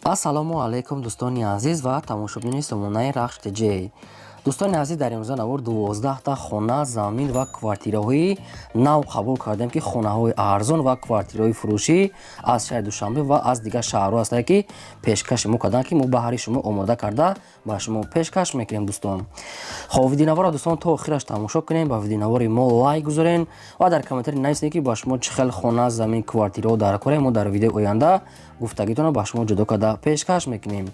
Ассалому алайкум, дӯстони азиз ва тамошобинони сомонаи Рахш ТЖ. Дӯстони азиз, дар имрӯза навор 12та хона, замин ва квартираҳои нав қабул кардем, ки хонаҳои арзон ва квартираҳои фурӯшӣ аз шаҳри Душанбе ва аз дигар шаҳрҳо ҳастанд, ки пешкаши мо карданд, ки мо баҳри шумо омода карда ба шумо пешкаш мекунем, дӯстон. Хоб, видеонаворро, дӯстон, то охираш тамошо кунем, ба видеонавори мо лайк гузорен ва дар комментарий нависед, ки ба шумо чӣ хел хона, замин, квартираҳо дар корем. Мо дар видеои оянда гуфтагитонро ба шумо ҷудо карда пешкаш мекунем.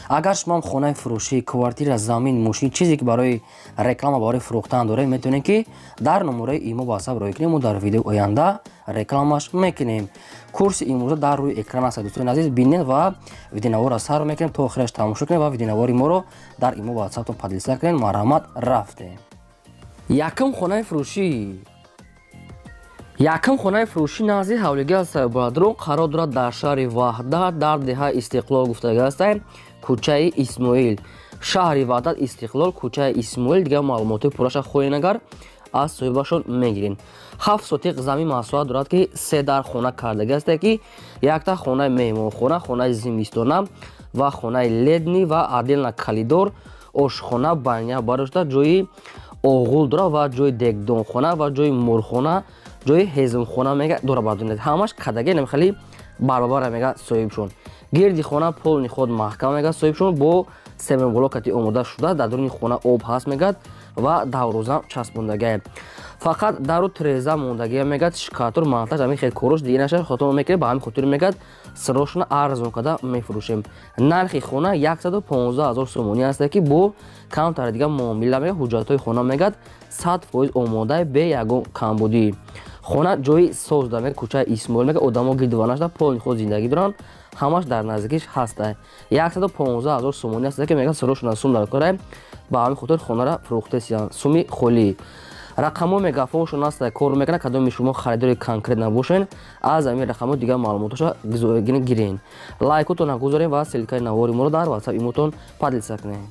Агар шумоам хонаи фурӯшӣ, квартира, замин, мошин, чизе ки барои реклама, барои фурӯхтан доред, метавонед, ки дар номерои имо, ватсап роҳӣ кунем, мо дар видеои оянда рекламаш мекунем. Курси имрӯза дар рӯи экран аст, дӯстони азиз, бинед ва видеонаворро сар мекунем, то охираш тамошо кунем ва видеонавори моро дар имо, ватсаптон поделиться кунед. Марҳамат, рафтем. Якум хонаи фурӯшӣ. Якум хонаи фурӯшӣ назди ҳавлиги Сайбадрон қарор дорад, дар шаҳри Ваҳдат, дар деҳаи Истиқлол гуфтага ҳастем, кӯчаи Исмоил. Шаҳри Ваҳдат, Истиқлол, кӯчаи Исмоил. Дигар маълумотҳои пурраша хоҳед, агар аз соҳибашон мегирем. 7 сотиқ замин масоҳат дорад, ки се дар хона кардагӣ ҳасте, ки якта хонаи меҳмонхона, хонаи зимистона ва хонаи летний ва отдельно коридор, ошхона, баня бардошта, ҷои оғул дорад ва ҷои дегдонхона ва ҷои мурғхона, ҷои ҳезумхона мега дора. Бардонед, ҳамаш кадаги хеле баробара, мега соҳибшон. Гирди хона полный худ маҳкам, мега соҳибшон, бо семенблокати омода шуда. Дар дуруни хона об ҳаст, мегӯяд, ва даврӯзам часпондагиа, фақат дару треза мондагия, мегӯяд, штукатур, монтаж, ҳамин хел корош дига наша хотон мекунем. Ба ҳамин хотир, мегӯяд, сирошона арзон карда мефурӯшем. Нархи хона 115 000 сомонӣ аст, ки бо камтар дига муомила, мега. Ҳуҷҷатҳои хона, мегӯяд, 100% омодаи, бе ягон камбудӣ. Хона ҷои соз дорад, мега, кӯчаи Исмоил, мега, одамо гирдува нашуда, полный худ зиндагӣ доранд, ҳамаш дар наздикиш ҳаста. 115 000 сомонӣ аст, ки мега, сирошона сум дар кора, ба ҳамин хотир хонара фурӯхтесиянд суми холӣ. Рақамҳо, мегафоншон аст, кор мекунад. Кадоми шумо харидори конкрет набошен, аз ҳамин рақамҳо дигар маълумотоша гирен. Лайкотона гузорем ва ссылкаи навори моро дар ватсап, имотон поделиться кунем.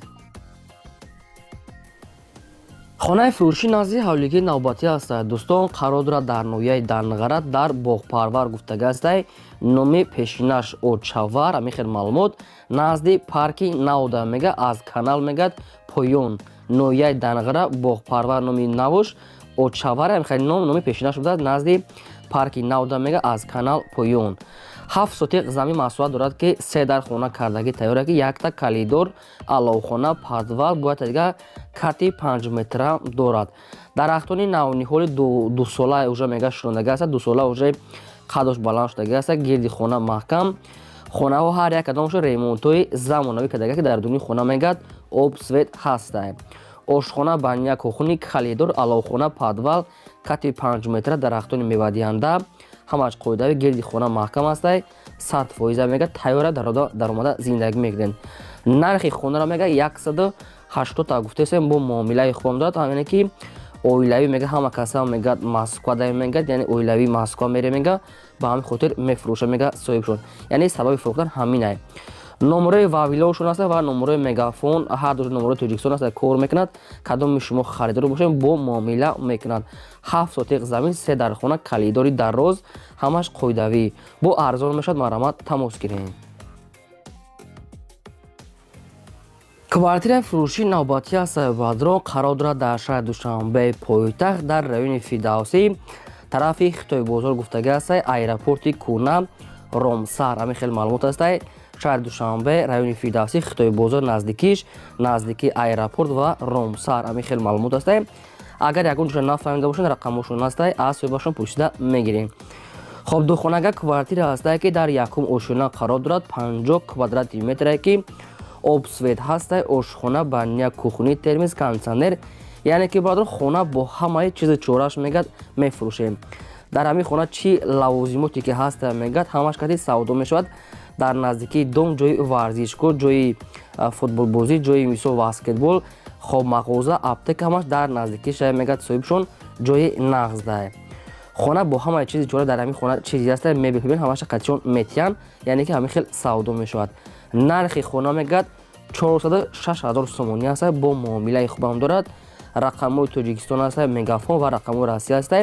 Хонаи фурӯшӣ назди ҳавлигии навбатӣ аст, дӯстон, қарор дорад дар ноҳияи Данғара, дар Боғпарвар гуфтага ҳастай, номи пешинаш Очавар, ҳамин хел маълумот. Назди парки Навда, мега, аз канал, мегӯяд, поён. Ноҳияи Данғара, Боғпарвар, номи навуш Очавар, ҳамин хел ном, номи пешинаш будааст. Назди парки Навда, мега, аз канал поён. 7 сотиқ замин масоҳат дорад, ки се дар хона кардагӣ тайёра, ки якта коридор, аловхона, подвал, бояд дига кати 5 метра дорад. Дарахтони навниҳоли дусола уже, мега, шунондагӣ аст, дусола уже қадош баланд шудагӣ аст. Гирди хона маҳкам. Хонаҳо ҳар як кадомашо ремонтҳои замонавӣ кардагӣ, ки дар дуни хона, мегӯяд, об, свет ҳаста. Ошхона, баня, кухни, коридор, аловхона, подвал, кати 5 метра, дарахтони мевадиҳанда, ҳамаш қоидави. Гирди хона маҳкам астай, 100%, мега, тайёра, даромада зиндагӣ мекунед. Нархи хонаро, мега, 180 гуфтесем, бо муомилаи хубам дорад. Ҳамине ки оилавӣ, мега, ҳама каса, мегӯяд, Москва да, мегӯяд, яъне оилавӣ Москва мере, мега, ба ҳамин хотир мефурӯша, мега, соҳибшон. Яъне сабаби фурӯхтан ҳаминай. Номерои вавилошон аст ва номерои Мегафон, ҳар ду номерои Тоҷикистон аст, кор мекунад. Кадоми шумо харидор бошед, бо муомила мекунад. 7 сотиқ замин, се дархона, коридори дароз, ҳамаш қоидавӣ, бо арзон мешавад. Марҳамат, тамос гирем. Квартираи фурӯшии навбатӣ аст, Бадрон, қарор дорад дар шаҳри Душанбе, пойтахт, дар райони Фирдавсӣ, тарафи Хитойбозор гуфтагӣ аст, аэропорти кӯна, Ромсар, ҳамин хел маълумот аст. Шаҳри Душанбе, райони Фирдавсӣ, Хитойбозор наздикиш, наздики аэропорт ва Ромсар, ҳамин хел маълумот аст. Агар ягон ҷоша нафаҳмида бошанд, рақамошон аст, аз соҳибашон пурсида мегирем. Хоб, духонага квартира ҳастае, ки дар якум ошёна қарор дорад, 50 квадрати метре, ки об, свет ҳастай, ошхона, баня, кухни, термис, кондитсионер, яъне ки, бародар, хона бо ҳамаи чизи чораш, мегӯяд, мефурӯшем. Дар ҳамин хона чӣ лавозимоте ки ҳаста, мегӯяд, ҳамаш кати савдо мешавад. Дар наздикии дом ҷои варзишгоҳ, ҷои футболбозӣ, ҷои мисол баскетбол, хоб, мағоза, аптека, ҳамаш дар наздикии шаҳр, мегӯяд соҳибшон, ҷои нағздай. Хона бо ҳамаи чизи чора. Дар ҳамин хона чизи ҳаста, мебел бибин, ҳамаша қатишон метиҳанд, яъне ки ҳамин хел савдо мешавад. Нархи хона, мегӯяд, 406 000 сомонӣ аст, бо муомилаи хубам дорад. Рақамҳои Тоҷикистон аст, Мегафон ва рақамҳои Россия аст.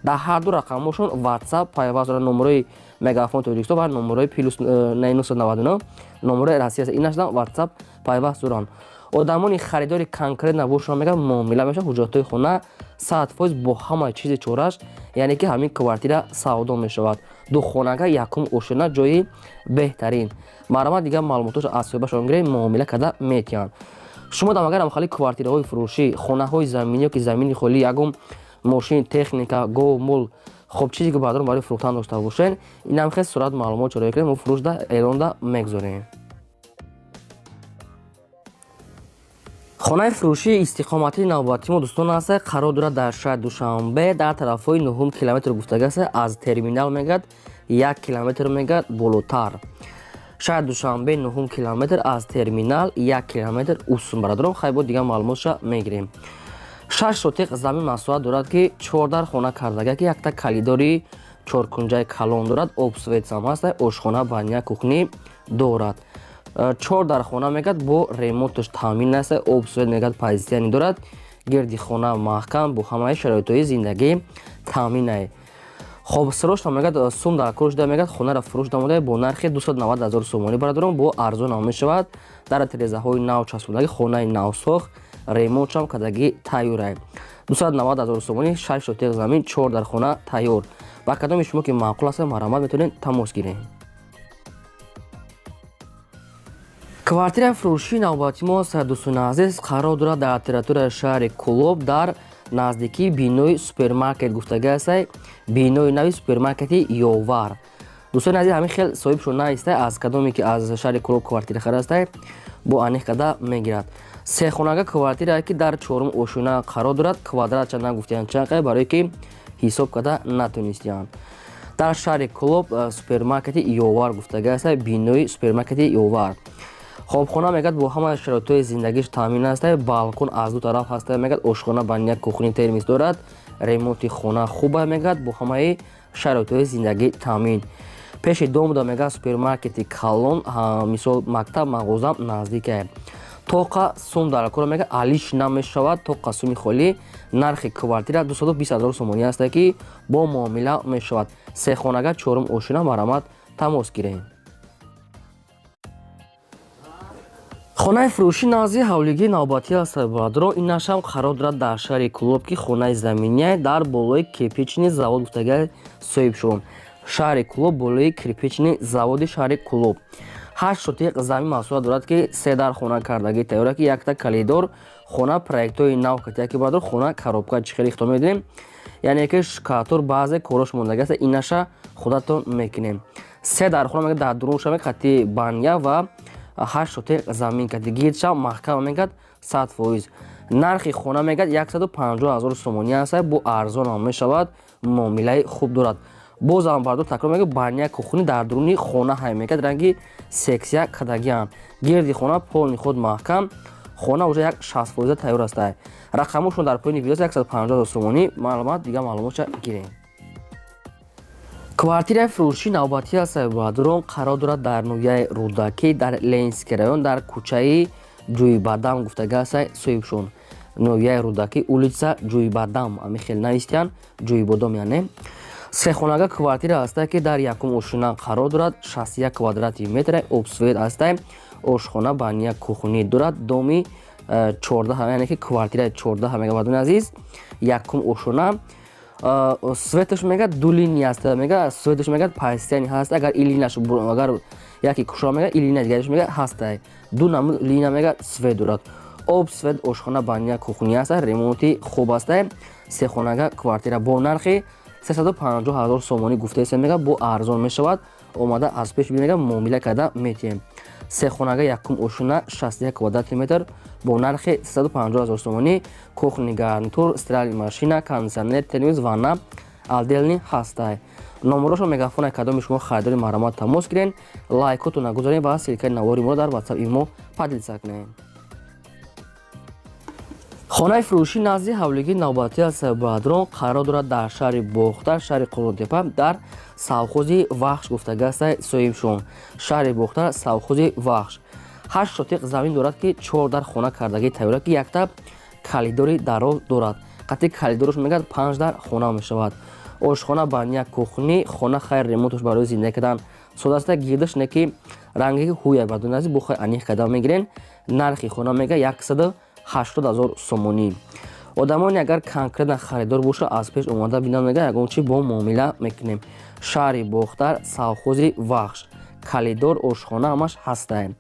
Дар ҳар ду рақамҳошон WhatsApp пайваст дорад, номерои Мегафон Тоҷикистон ва номерои плюс 999, номерои Россия аст. Инашдан WhatsApp пайваст доранд. Одамони харидори конкретно бошанд, мегӯяд, муомила мешавад. Ҳуҷҷатҳои хона 100% бо ҳамаи чизи чораш, яъне ки ҳамин квартира савдо мешавад. Духонага, якум ошёна, ҷои беҳтарин. Марҳамат, дигар маълумотошо аз соҳибашон гиред, муомила карда метиҳанд. Шумо дам агар ҳамхали квартираҳои фурӯшӣ, хонаҳои заминӣ ё ки замини холӣ, ягон мошин, техника, гов, мол, хоб, чизе ки баъдон барои фурӯхтан дошта бошед, инам хел сурат маълумот чораё кунед, мо фурӯшда эълонда мегузорем. Хонаи фурӯшии истиқоматии навбатии мо, дӯстон, аст, қарор дорад дар шаҳри Душанбе, дар тарафҳои нуҳум километр гуфтагааст, аз терминал мегӯяд 1 километр мегӯяд болотар. Шаҳри Душанбе, нуҳум километр, аз терминал 1 километр усун. Бародарон, хай, бо дигар маълумотша мегирем. 6 сотиқ замин масоҳат дорад, ки чордар хона кардага, ки якта калидори чоркунҷаи калон дорад, об, свет ам ҳаст, ошхона, баня, кухня дорад. Чор дар хона мегӯяд бо ремонташ таъмин аст, об, свет мегӯяд постоянный дорад, гирди хона маҳкам, бо ҳамаи шароитҳои зиндагӣ таъминае. Хоб, срочно мегӯяд сум дар кор шуда, мегӯяд хонаро фурӯш намуда бо нархи 290 ҳазор сомонӣ. Бародарон, бо арзон мешавад. Дар тирезаҳои нав часпондагӣ, хонаи навсохт, ремонтшам кардагӣ тайёрае. 290 ҳазор сомонӣ, 6 сотиқ замин, чор дар хона тайёр. Ба кадоми шумо ки маъқул аст, марҳамат, метавонед тамос гиред. Квартираи фурӯшии навбати мо, дӯстони азиз, қарор дорад дар территорияи шаҳри Кӯлоб, дар наздикии бинои супермаркет гуфтагиастай, бинои нави супермаркети Ёвар. Дӯстони азиз, ҳамин хел соҳибшон наистай, аз кадоме ки аз шаҳри Кӯлоб квартира харидастай, бо аниқ карда мегирад. Сехонага квартирае, ки дар чорум ошёна қарор дорад. Квадратча нагуфтиянд чанд, барое ки ҳисоб карда натонистиянд. Дар шаҳри Кӯлоб, супермаркети Ёвар гуфтагиастай, бинои супермаркети Ёвар. Хобхона мегӯяд бо ҳамаи шароитҳои зиндагиш таъмин аст, балкон аз ду тараф ҳаста, мегӯяд ошхона, баня, кухня, термис дорад, ремонти хона хуба, мегӯяд бо ҳамаи шароитҳои зиндагӣ таъмин. Пеши дом буда, мегӯяд, супермаркети калон, мисол мактаб, мағоза наздикае. Тоқа сум дар кора, мегӯяд, алиш намешавад, тоқа суми холӣ. Нархи квартира 220 ҳазор сомонӣ аст, ки бо муомила мешавад. Сехонага, чорум ошёна, марҳамат, тамос гиред. Хонаи фурӯшӣ назди ҳавлигии навбатӣ аст, бародарон. Инашам қарор дорад дар шаҳри Кӯлоб, ки хонаи заминия дар болои кирпичный завод гуфтагиа соҳибшон. Шаҳри Кӯлоб, болои кирпичный заводи шаҳри Кӯлоб. 8 сотиқ замин масоҳат дорад, ки се дар хона кардагӣ тайёра, ки якта калидор. Хона проектҳои нав катия, ки бародар, хона коробка чӣ хеле ихтиёр медонем, яъне ки штукатур, баъзе корош мондагӣ аст, инаша худатон мекунем. Се дар хона, мегӯяд, дар дурун шава қати баня ва 8 сотиқ замин кати гирдша маҳкама, мегӯяд, 100%. Нархи хона, мегӯяд, 150 ҳазор сомонӣ аст, бо арзонам мешавад, муомилаи хуб дорад. Бозам, бардор, такрор мегӯяд, баня, кухня дар дуруни хона ҳай, мегӯяд, ранги сексия кардагиам, гирди хона полный худ маҳкам, хона уже як 60 фоиза тайёр аст. Рақамошон дар поёни видео. 150 ҳазор сомонӣ. Маълумот, дигар маълумотша гирем. Квартираи фурӯшии навбатӣ аст, бародарон, қарор дорад дар ноҳияи Рӯдакӣ, дар Ленинский район, дар кӯчаи Ҷӯйбадам гуфтагиаст соҳибшон. Ноҳияи Рӯдакӣ, улица Ҷӯйбадам, ҳамин хел навистиянд, Ҷӯйбодом яъне. Сехонага квартира ҳаста, ки дар якум ошёна қарор дорад, 61 квадрати метр, об, свет ҳаста, ошхона, баня, кухня дорад. Доми 14, яъне ки квартираи 14, мега, бародарони азиз, якум ошёна. Светаш, мега, ду линия аст, мега, светаш, мега, постоянный ҳаст. Агар и линияш агар яке кушода, мега, и линия дигараш, мега, ҳастай. Ду намуд линия, мега, свет дорад. Об, свет, ошхона, баня, кухня аст, ремонти хуб аст. Сехонага квартира бо нархи 350 ҳазор сомонӣ гуфтаест, мега, бо арзон мешавад, омада аз пеш мега муомила карда метиҳем. Сехонага, якум ошёна, 61 квадрати метр бо нархи 350 ҳазор сомонӣ. Кухонный гарнитур, стиральный машина, кондиционер, телевизор, ванна отдельный ҳастай. Номерошо Мегафона. Кадоми шумо харидори, марҳамат, тамос гирен. Лайкотона гузорем ва ссылкаи навори моро дар Ватсап имо поделиться кунем. Хонаи фурӯшӣ назди ҳавлигии навбатӣ аст, бародарон, қарор дорад дар шаҳри Бохтар, шаҳри Қурғонтепа, дар совхози Вахш гуфтагиаст соҳибшон. Шаҳри Бохтар, совхози Вахш. 8 сотиқ замин дорад, ки чор дар хона кардагӣ тайёра, ки якта калидори дароз дорад. Қатъи калидораш, мегӯяд, панҷ дар хона мешавад. Ошхона, баня, кухни, хона хайр ремонташ барои зиндагӣ кардан содаста, гирдаш не ки ранги ҳуя, бародарони азиз, бо хай аниқ карда мегирен. Нархи хона мега 180 000 сомонӣ. Одамоне агар конкретно харидор боша, аз пеш омада бинанд, мега ягон чи бо муомила мекунем. Шаҳри Бохтар, совхози Вахш, калидор, ошхона ҳамаш ҳастае.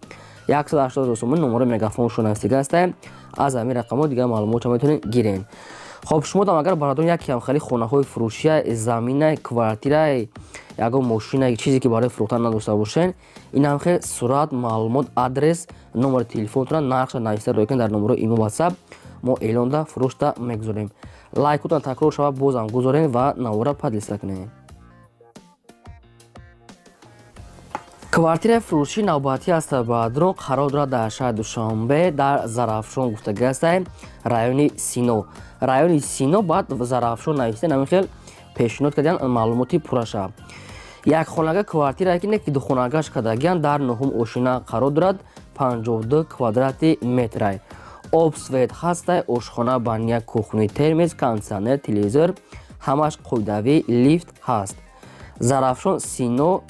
180 000 сомонӣ. Номарои мегафоншон навистига ҳастае. Аз ҳамин рақамҳо дигар маълумотро метавонед гирен. Хоб, шумо дам агар, бародарон, яке ҳам хеле хонаҳои фурӯшия, замина, квартира, ягон мошина, чизе ки барои фурӯхтан надошта бошен, ин ҳам хел сурат, маълумот, адрес, номери телефонтона, нархша нависта рӯй кунед дар номерои имо, Ватсап. Мо эълонда фурӯшда мегузорем. Лайкотон такрор шава, бозам гузорем ва навора поделиться кунем. Квартираи фурӯшии навбатӣ аст, бародарон, қарор дорад дар шаҳри Душанбе, дар Зарафшон гуфтагӣ ҳастае, райони Сино. Райони Сино, баъд Зарафшон нависта, ҳамин хел пешниҳод кардиян маълумоти пурраша. Як хонага квартирае ки не ки духонагаш кардагиян, дар нуҳум ошина қарор дорад, 52 квадрати метрай. Об, свет ҳастай, ошхона, баня, кухни, термос, кондитсионер, телевизор ҳамаш қоидавӣ, лифт ҳаст. Зарафшон, Сино,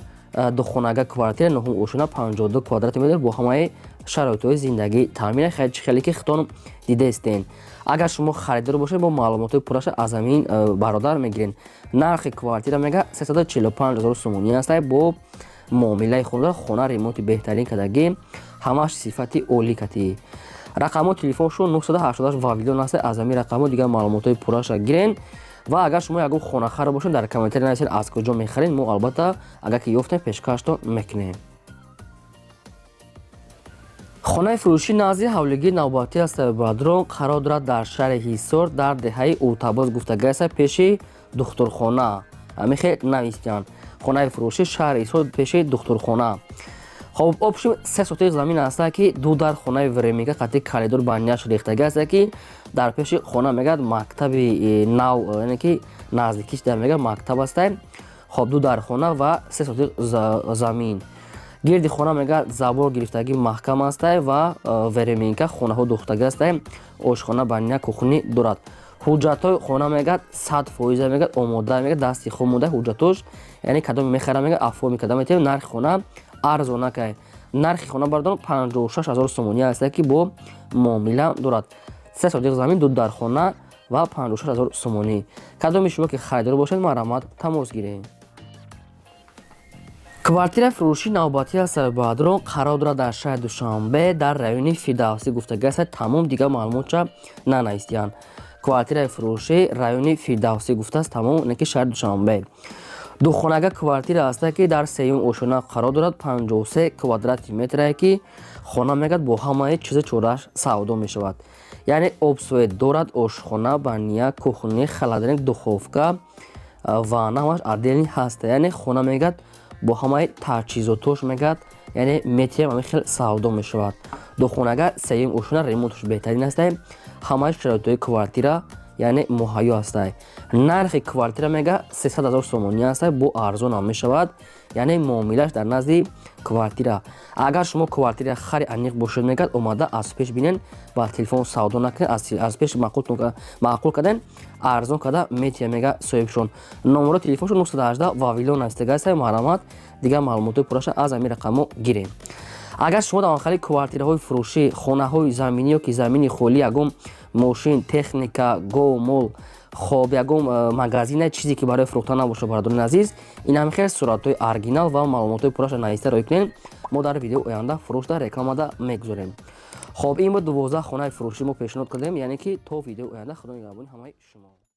духонага квартира, нуҳум ошона, 52 квадрати метр, бо ҳамаи шароитҳои зиндагӣ таъмин. Чӣ хеле ки худтон дидаистен. Агар шумо харидор бошед, бо маълумотҳои пурраша аз ҳамин бародар мегирен. Нархи квартира мега 345 000 сомонӣ аст, бо муомилаи хуб. Хона ремонти беҳтарин кардагӣ, ҳамаш сифати олӣ катӣ. Рақамҳои телефоншон 988 вавилон аст. Аз ҳамин рақамҳо дигар маълумотҳои пурраша гирен. Ва агар шумо ягон хонахар бошед, дар комментария нависед, аз куҷо мехаред. Мо албатта, агар ки ёфтем, пешкаштон мекунем. Хонаи фурӯшӣ назди ҳавлигии навбатӣ аст, бародарон, қарор дорад дар шаҳри Ҳисор, дар деҳаи Уртабоз гуфтагӣ аст, пеши духтурхона. Ҳамин хел навистиянд: хонаи фурӯшӣ, шаҳри Ҳисор, пеши духтурхона. Хоб, общем, 3 сотих замин аста, ки ду дар хонаи временка қати коридор, баняш рехтагӣ аста, ки дар пеши хона мегӯяд мактаби нав, яъне ки наздикиш дар мегӯяд мактаб аста. Хоб, ду дар хона ва 3 сотих замин. Гирди хона мегӯяд забор гирифтагӣ маҳкам астай ва временка хонаҳо духтагӣ астай. Ошхона, баня, кухни дорад. Ҳуҷҷатҳои хона мегӯяд 100%, мегӯяд омода, мегӯяд дасти хуб монда ҳуҷҷатош, яъне кадоме мехара, мегӯяд оформить карда метавонем. Нархи хона арзонакай. Нархи хона, бародарон, 56 000 сомонӣ аста, ки бо муомила дорад. 3 сотих замин, ду дар хона ва 56 000 сомонӣ. Кадоми шумо ки харидор бошед, марҳамат, тамос гиред. Квартираи фурӯшии навбатӣ аст, бародарон, қарор дорад дар шаҳри Душанбе, дар райони Фирдавсӣ гуфтагӣ аст. Тамом, дигар маълумотша нанавистиянд. Квартираи фурӯшӣ, райони Фирдавсӣ гуфтааст, тамом, не ки шаҳри Душанбе. Духонага квартира аста, ки дар сеюм ошона қарор дорад, 53 квадрати метрае, ки хона мегӯяд бо ҳамаи чизу чорааш савдо мешавад, яъне об, свет дорад, ошхона, баня, кухни, холодильник, духовка, ванна ҳамаш отдельный ҳаста. Яъне хона мегӯяд бо ҳамаи таҷҳизотош, мегӯяд, яъне метиям ҳамин хел савдо мешавад. Духонага, сеюм ошона, ремонташ беҳтарин ҳастай, ҳамаи шароитҳои квартира яъне муҳайё ҳастай. Нархи квартира мега 300 000 сомонӣ ҳастай, бо арзон ҳам мешавад, яъне муомилаш дар назди квартира. Агар шумо квартира хари аниқ бошед, мегӯяд, омада аз пеш бинен, ба телефон савдо накунед, аз пеш маъқул карден, арзон карда метия, мега соҳибшон. Номерои телефоншон 918 Вавилон ҳастага ҳастай. Марҳамат, дигар маълумотҳои пурраша аз ҳамин рақамҳо гирем. Агар шумо дар хали квартираҳои фурӯшӣ, хонаҳои заминӣ ё ки замини холӣ, ягон мошин, техника, гов, мол, хоб, ягон магазина, чизе ки барои фурӯхтан набошад, бародарони азиз, ин ҳам хел суратҳои оригинал ва маълумотҳои пурраша нависта роӣ кунед. Мо дар видеои оянда фурӯшда, рекламада мегузорем. Хоб, ин буд 12 хонаи фурӯшӣ мо пешниҳод кардем, яъне ки то видеои оянда Худо нигаҳбони ҳамаи шумо.